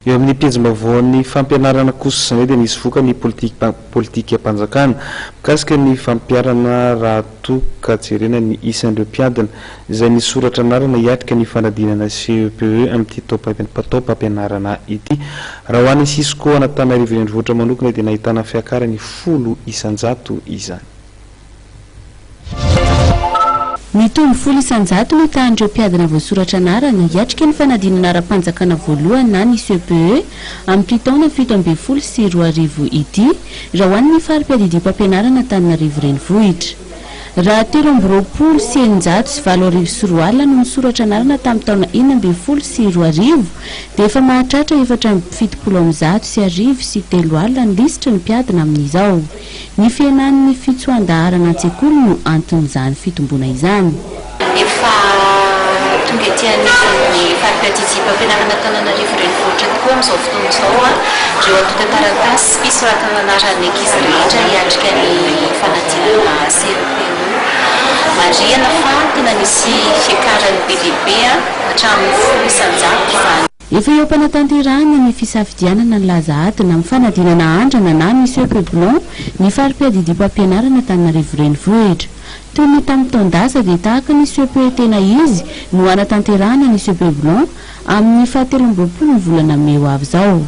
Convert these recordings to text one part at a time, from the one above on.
Eo amin'ny pejim-baovaon'ny fampianarana kosa indray dia nisy vokany ny politikam-panjakana mikasika ny fampiharana raha toa ka jerena ny isan'ireo mpiadina izay nisoratra anarana hiatrika ny fanadinana CEPE amin'ity taom-pampianarana ity. Raha ho an'ny Cisco an'Antananarivo Renivohitra manokana dia nahitana fiakarany 10% izany. Mitombo 10% ny tahan'ireo mpiadina voasoratra anarana hiatrika ny fanadinana ara-panjakana voalohany na ny CEPE amin'ity taona 2017 ity, raha ho an'ny fari-piadidiam-pampianarana Antananarivo Renivohitra. Raha 2623 no nisoratra anarana tamin'ny taona 2016 dia efa mahatratra 1174 ny lisitry ny mpiadina amin'izao. Ny fihenan'ny fitsoahan-daharana an-tsekoly no anton'izany fitomboana izany. Efa tonga ety anivon'ny fari-piadidiam-pampianarana Antananarivo Renivohitra tokoa amin'izao fotoana izao ireo antontan-taratasy fisoratana anaran'ny ankizy rehetra hiatrika ny fanadinana CEPE. Marihana fa tena nisy fiakarany be dia be hatramin'ny 10% izany. Efa eo am-panatanterahana ny fisafidianana ny laza adina amin'ny fanadinana andrana na ny CEPE blanc ny fari-piadidiam-pampianarana Antananarivo Renivohitra. Toy ny tamin'ny taon-dasa dia tahaka ny CEPE tena izy no hanatanterahana ny CEPE blanc amin'ny faha 23 ny volana mey ho avy izao.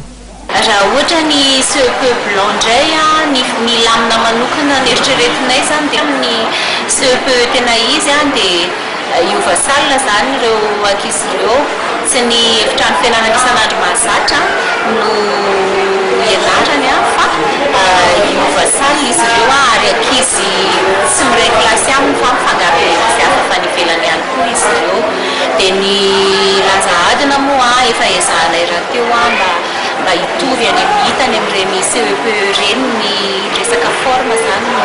Raha ohatra ny CEPE blanc indray, ny ny lamina manokana neritreretinay izany dia amin'ny CEPE tena izy dia hiova salle izany ireo ankizy ireo. Tsy ny efitrano fianarana isan'andro mahazatra no hianarany fa hiova salle izy ireo ary ankizy tsy miray kilasy aminy fa mifangaro amin'ny ankizy hafa avy any ivelany ihany koa izy ireo. Dia ny laza adina moa efa ezahanay rahateo mba mba hitovy any amin'ny hita any amin'ireny CEPE ireny. Ny resaka forme izany no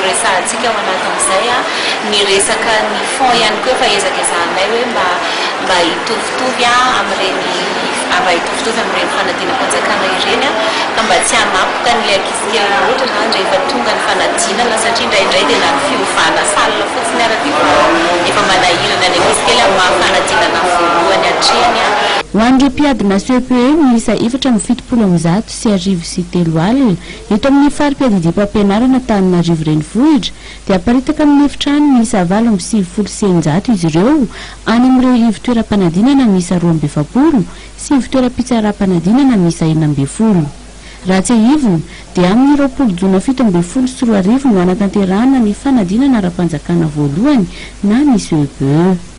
resahantsika ao anatin'izay. Ny resaka ny fond ihany koa efa ezakezahanay hoe mba mba hitovitovy amin'ireny mba hitovitovy amin'ireny fanadinam-panjakana ireny ka mba tsy hanapoka an'ilay ankizy kely loatra izany rehefa tonga ny fanadinana, satria indraindray dia na ny fiovana salle fotsiny ara dia efa manahirana ny ankizy kely amin'ny maha fanadinana voalohany atrehiny. Ho an'ireo mpiadina CEPE miisa 1174 eto amin'ny fari-piadidiam-pampianarana Antananarivo Renivohitra dia aparitaka amin'ny efitrano miisa 698 izy ireo any amin'ireo ivon-toeram-panadinana miisa 42 sy ivon-toeram-pitsaram-panadinana miisa 16. Raha tsiahivina dia amin'ny 20 jona 2017 no hanatanterahana ny fanadinana ara-panjakana voalohany na ny CEPE.